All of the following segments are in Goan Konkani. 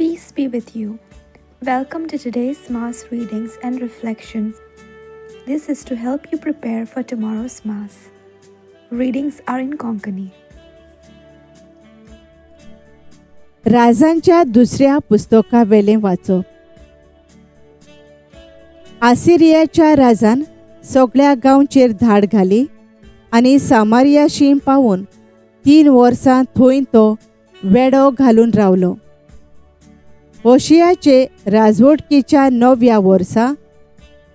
Peace be with you. Welcome to today's Mass readings and reflections. This is to help you prepare for tomorrow's Mass. Readings are in Konkani. राजांच्या दुसऱ्या पुस्तकावेलें वाचप. आसिरियाच्या राजान सगळ्या गांवचेर धाड घाली आनी सामारिया शीम पावून 3 वर्सां थंय तो वेडो घालून रावलो. होशियाचे राजवटकीच्या 9व्या वर्सा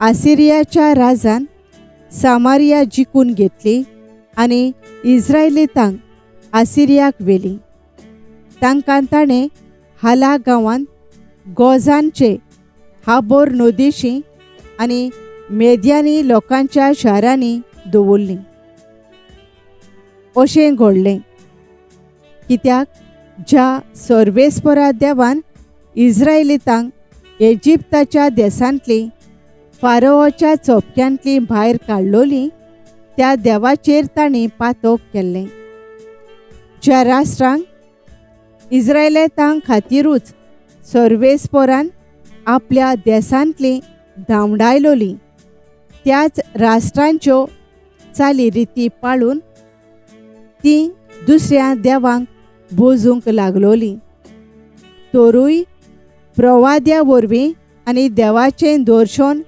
आसिरियाच्या राजान सामारिया जिखून घेतली आनी इस्रायलितांक आसिरियाक व्हेली. तांकां ताणें हाला गांवांत गोजानचे हाबोर नदीशी आनी मेद्यानी लोकांच्या शारांनी दवरलीं. अशें घडलें कित्याक ज्या सर्वेस्परा देवान इस्रायलितांक इजिप्ताच्या देशांतली फारोच्या चोपक्यांतली भायर काडलोली त्या देवाचेर तांणी पातोक केल्लें. ज्या राष्ट्रांक इस्रायलितां खातीरूच सर्वेस्परान आपल्या देशांतली धांवडायलोली त्याच राष्ट्रांच्यो चालीरिती पाळून ती दुसऱ्या देवांक बोजूंक लागलोली. तरूय प्रवाद्या वरवीं आनी देवाचें दर्शन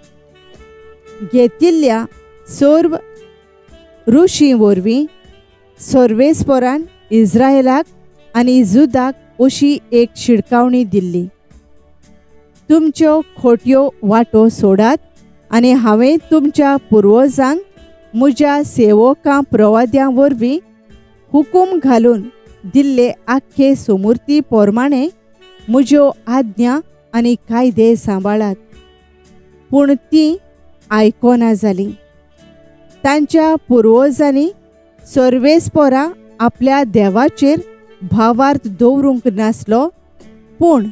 घेतिल्ल्या सर्व ऋषी वरवीं सर्वेस्परान इस्रायलाक आनी जुदाक अशी एक शिडकावणी दिल्ली, तुमच्यो खोट्यो वाटो सोडात आनी हांवें तुमच्या पुर्वजांक म्हज्या सेवकां प्रवाद्यां वरवीं हुकूम घालून दिल्ले आख्खे सोमुर्ती प्रमाणे म्हज्यो आज्ञा आनी कायदे सांबाळात. पूण ती आयकना जाली. तांच्या पुर्वजांनी सर्वेस्परा आपल्या देवाचेर भावार्थ दवरूंक नासलो, पूण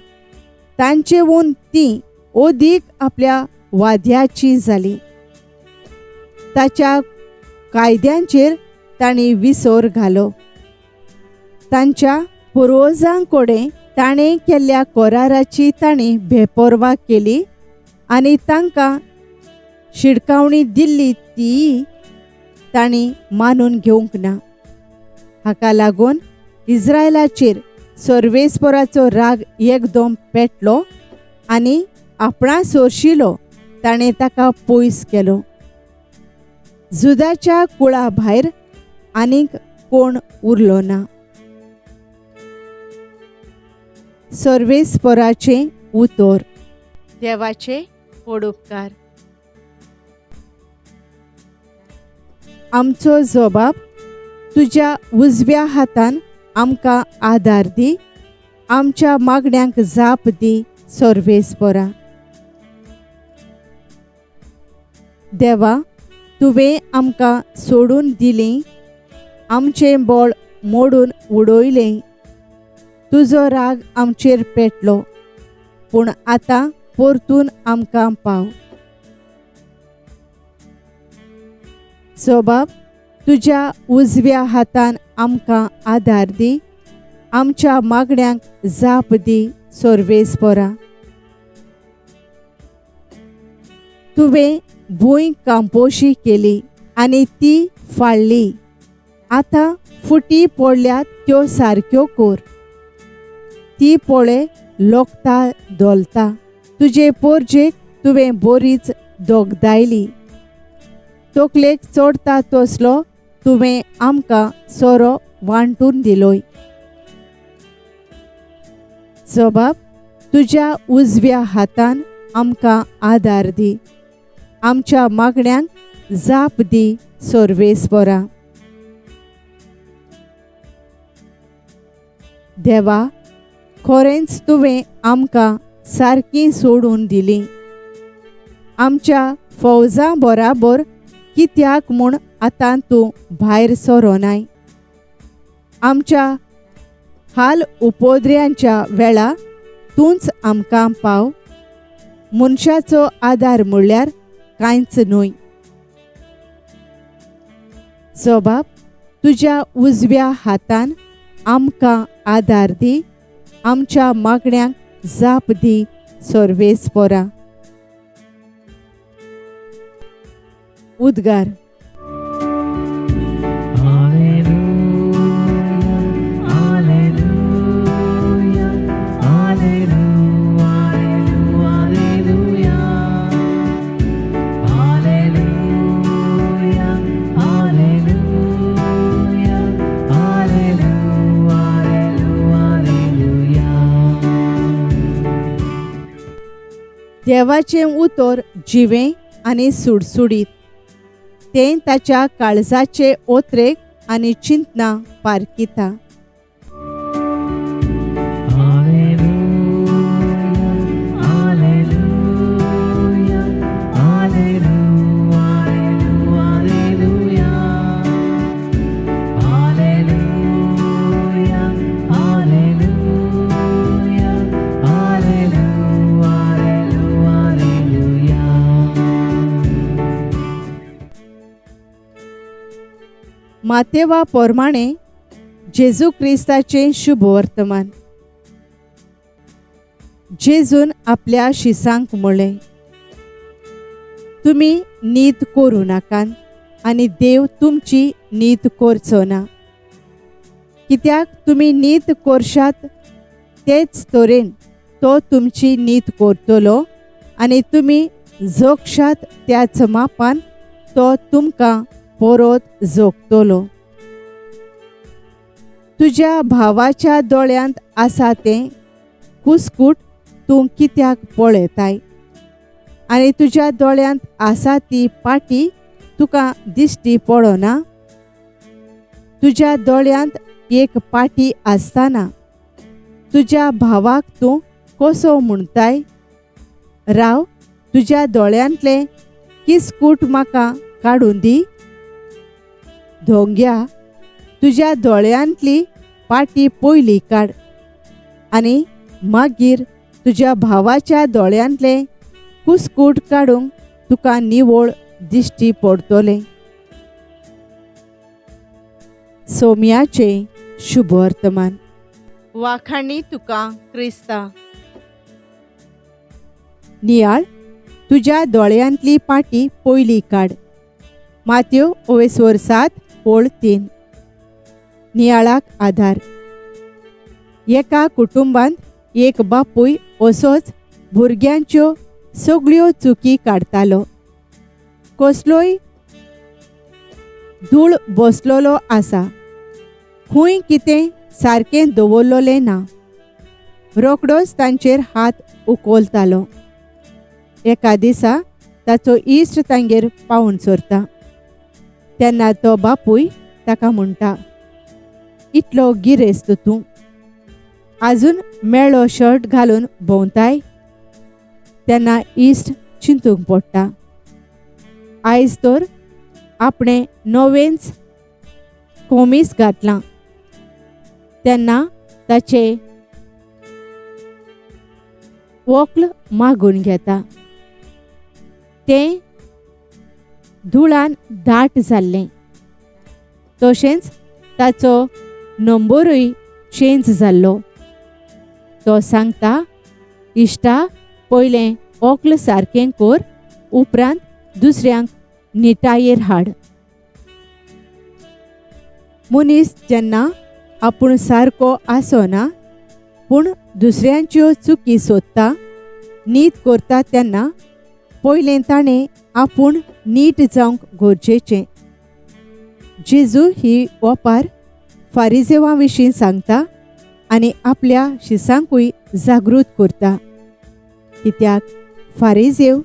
तांचेवून ती अदीक आपल्या वाद्याची जाली. ताच्या कायद्यांचेर तांणी विसर घालो. तांच्या पुर्वजां कडेन ताणें केल्ल्या कराराची तांणी बेपर्वा केली आनी तांकां शिडकावणी दिल्ली ती तांणी मानून घेवंक ना. हाका लागून इस्रायलाचेर सर्वेस्पराचो राग एकदम पेटलो आनी आपणा सोरशिलो ताणें ताका पयस केलो. जुदाच्या कुळा भायर आनीक कोण उरलो ना. सर्वेस्पराचें उतर. देवाचे पडुपकार. आमचो जबाब तुज्या उजव्या हातान आमकां आदार दी, आमच्या मागण्यांक जाप दी सर्वेस्परा. देवा, तुवें आमकां सोडून दिली, आमचें बळ मोडून उडयलें. तुजो राग आमचेर पेटलो, पूण आतां परतून आमकां पाव. जबाब तुज्या उजव्या हातान आमकां आदार दी, आमच्या मागण्यांक जाप दी सर्वेस्परा. तुवें भूंय कांपोशी केली आनी ती फाळ्ळी, आतां फुटी पडल्यात त्यो सारक्यो कर. ती पळय लोकता धोलता, तुजे पोरजेक तुवें बरीच दोगदायली. तकलेक चडता तसलो तुवें आमकां सोरो वांटून दिलोय. जबाब तुज्या उजव्या हातान आमकां आदार दी, आमच्या मागण्यांक जाप दी सर्वेस्परा. देवा, खरेंच तुवें आमकां सारकी सोडून दिली. आमच्या फौजां बराबर कित्याक म्हूण आतां तूं भायर सरोनाय. आमच्या हाल उपद्र्यांच्या वेळा तूंच आमकां पाव. मनशाचो आदार म्हणल्यार कांयच न्हय. जबाब तुज्या उजव्या हातान आमकां आदार दी, आमच्या मागण्यांक जाप दी सर्वेस्पोरा. उद्गार. देवाचें उतर जिवें आनी सुडसुडीत, तें ताच्या काळजाचे ओत्रेक आनी चिंतना पारखिता. मातेवा पोरमाणे जेजू क्रिस्ताचें शुभ वर्तमान. जेजून आपल्या शिसांक म्हळें, तुमी नीत करूं नाकात आनी देव तुमची नीत करचो ना. कित्याक तुमी नीत करशात तेच तरेन तो तुमची नीत करतलो आनी तुमी जोगशात त्याच मापान तो तुमकां परत जोगतलो. तुज्या भावाच्या दोळ्यांत आसा तें कुसकूट तूं कित्याक पळयताय आनी तुज्या दोळ्यांत आसा ती पाटी तुका दिश्टी पडना? तुज्या दोळ्यांत एक पाटी आसतना तुज्या भावाक तूं कसो म्हणटाय, राव तुज्या दोळ्यांतलें किसकूट म्हाका काडून दी? धोंग्या, तुज्या दोळ्यांतली पाटी पयली काड आनी मागीर तुज्या भावाच्या दोळ्यांतलें कुसकूट काडूंक तुका निवळ दिश्टी पडटलें. सोम्याचें शुभ वर्तमान. वाखाणी तुका क्रिस्ता. नियाळ, तुज्या दोळ्यांतली पाटी पयली काड. मात्यो ओवेस्वर 7:3. नियाळाक आधार. एका कुटुंबांत एक बापूय असोच भुरग्यांच्यो सगळ्यो चुकी काडटालो. कसलोय धूळ बसलेलो आसा, खूंय कितें सारकें दवरलेलें ना, रोखडोच तांचेर हात उखलतालो. एका दिसा ताचो इश्ट तांगेर पावून सोरता तेन्ना तो बापूय ताका म्हणटा, इतलो गिरेस्त तूं, आजून मेळो शर्ट घालून भोंवताय? तेन्ना इश्ट चिंतूंक पडटा, आयज तर आपणें नवेंच कोमीस घातलां. तेन्ना ताचें वक्ल मागून घेता. तें धुळान दाट जाल्लें, तशेंच ताचो नंबरूय चेंज जाल्लो. तो सांगता, इश्टा पयलें वक्ल सारकें कर, उपरांत दुसऱ्यांक निटायेर हाड. मनीस जेन्ना आपूण सारको आसना पूण दुसऱ्यांच्यो चुकी सोदता, नीत करता, तेन्ना पयलें ताणें आपूण नीट जावंक गरजेचें. जेजू ही ओपार फारिजेवां विशीं सांगता आनी आपल्या शिसांकूय जागृत करता. कित्याक फारिजेव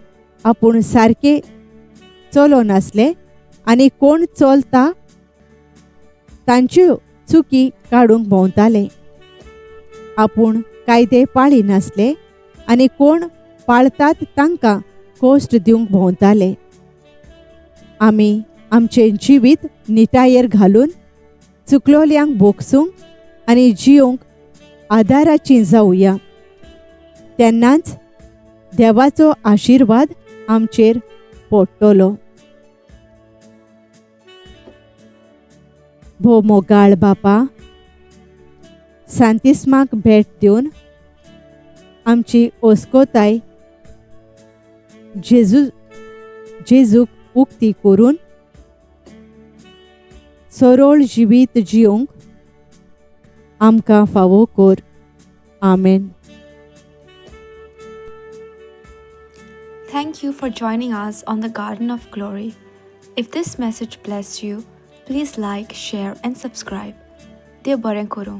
आपूण सारके चलनासले आनी कोण चलता तांच्यो चुकी काडूंक भोंवताले. आपूण कायदे पाळी नासले आनी कोण पाळतात तांकां कश्ट दिवंक भोंवताले. आमी आमचें जिवीत निटायेर घालून चुकलोल्यांक भोगसूंक आनी जियोंक आदाराची जावया, तेन्नाच देवाचो आशिर्वाद आमचेर पडटलो. भोव मोगाळ बापा, सांतिस्माक भेट दिवन आमची ओस्कोताय जेजू जेजूक उक्ती करून सरळ जिवीत जिवंक आमकां फावो कर. आमेन. Thank you for joining us on the Garden of Glory. If this message blessed you, please like, share, and subscribe. देव बरें करूं.